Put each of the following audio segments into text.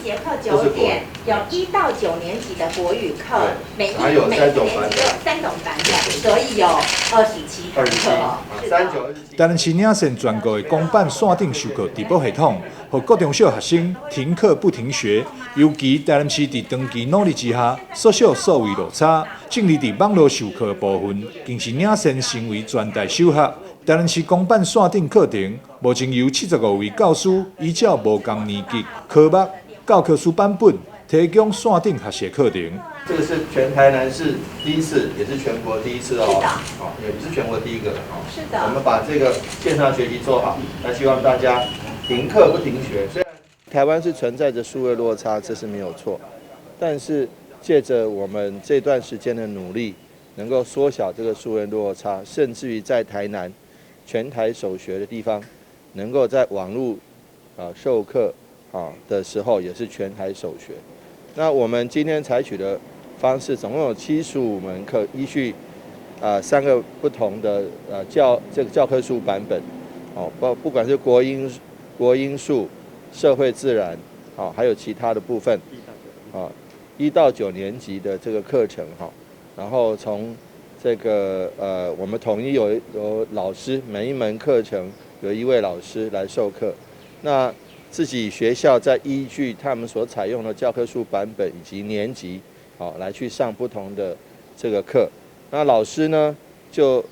節課9點，有1到9年級的國語課，每一個年級有三種版本，所以有27堂課哦。3927。台南市領先全國的公辦線頂授課直播系統，予國中小學生停課不停學。尤其台南市佇長期努力之下，縮小數位落差，建立佇網路授課的部分，更是領先成為全台首學。台南市公辦線頂課程，目前由75位教師依照無仝年級、科目、教科書版本，提供線頂學習課程。這個是全台南市第一次，也是全國第一次哦。哦，也不是全國第一個哦。我們把這個線上學習做好，那希望大家停課不停學。雖然台灣是存在着數位落差，這是沒有錯，但是借著我們這段時間的努力，能夠縮小這個數位落差，甚至於在台南全台首學的地方，能夠在網路授課的時候，也是全台首學。那我們今天採取的方式，總共有75門課，依序三個不同的這個教科書版本，哦，不管是國英數、社會自然，哦，還有其他的部分，啊，1到9年級的這個課程哈，然後從這個我們統一有老師，每一門課程有一位老師來授課，那自己學校再依據他們所採用的教科書版本以及年級，好來去上不同的這個課。那老師呢，就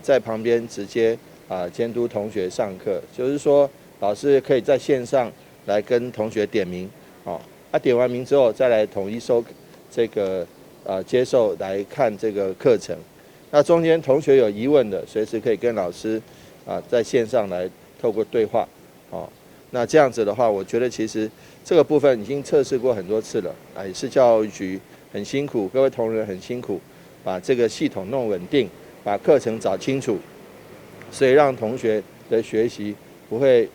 在旁邊直接監督同學上課，就是說老師可以在線上來跟同學點名，哦，點完名之後再來統一收這個接受來看這個課程。那中間同學有疑問的，隨時可以跟老師在線上來透過對話，哦。那這樣子的話，我覺得其實這個部分已經測試過很多次了，也是教育局很辛苦，各位同仁很辛苦，把這個系統弄穩定，把課程找清楚，所以讓同學的學習不會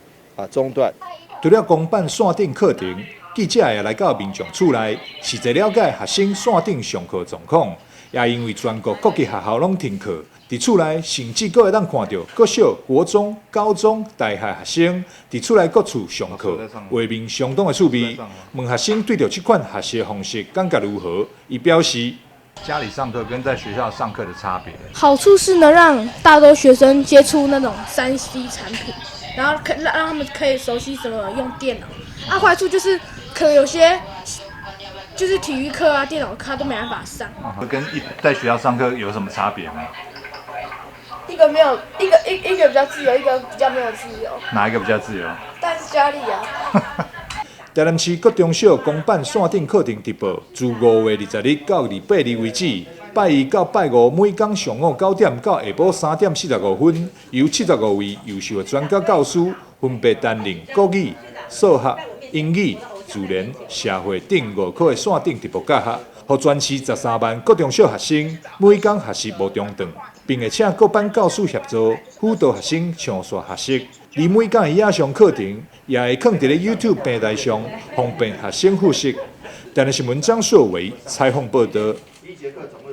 中斷。除了公辦線頂課程，記者也來到民眾厝內，實際了解學生線頂上課狀況。也因為全國各級學校攏停課，佇厝內甚至閣會當看著國小、國中、高中、大學學生佇厝內各處上課，畫面相當的趣味。問學生對著這款學習方式感覺如何？伊表示：家裡上課跟在學校上課的差別。好處是能讓大多學生接觸那種3C 產品，然後可讓他們可以熟悉怎麼用電腦。啊，壞處就是可能有些就是體育課啊、電腦課都沒辦法上。跟在學校上課有什麼差別嗎？一個沒有，一個比較自由，一個比較沒有自由。哪一個比較自由？但是家裡啊。台南市國中小公辦線頂課程直播，自5月20日到28日為止，拜一到拜五每工上午9點到下晡3點45分，由75位優秀的專家教師分別擔任國語、數學、英語、自然、社會等五科的線頂直播教學，予全市13萬國中小學生每工學習無中斷，並會請各班教師協助輔導學生上線學習。而每工的影像課程也會囥佇咧 YouTube 平台上，方便學生複習。台南新聞張碩偉採訪報導。一節課總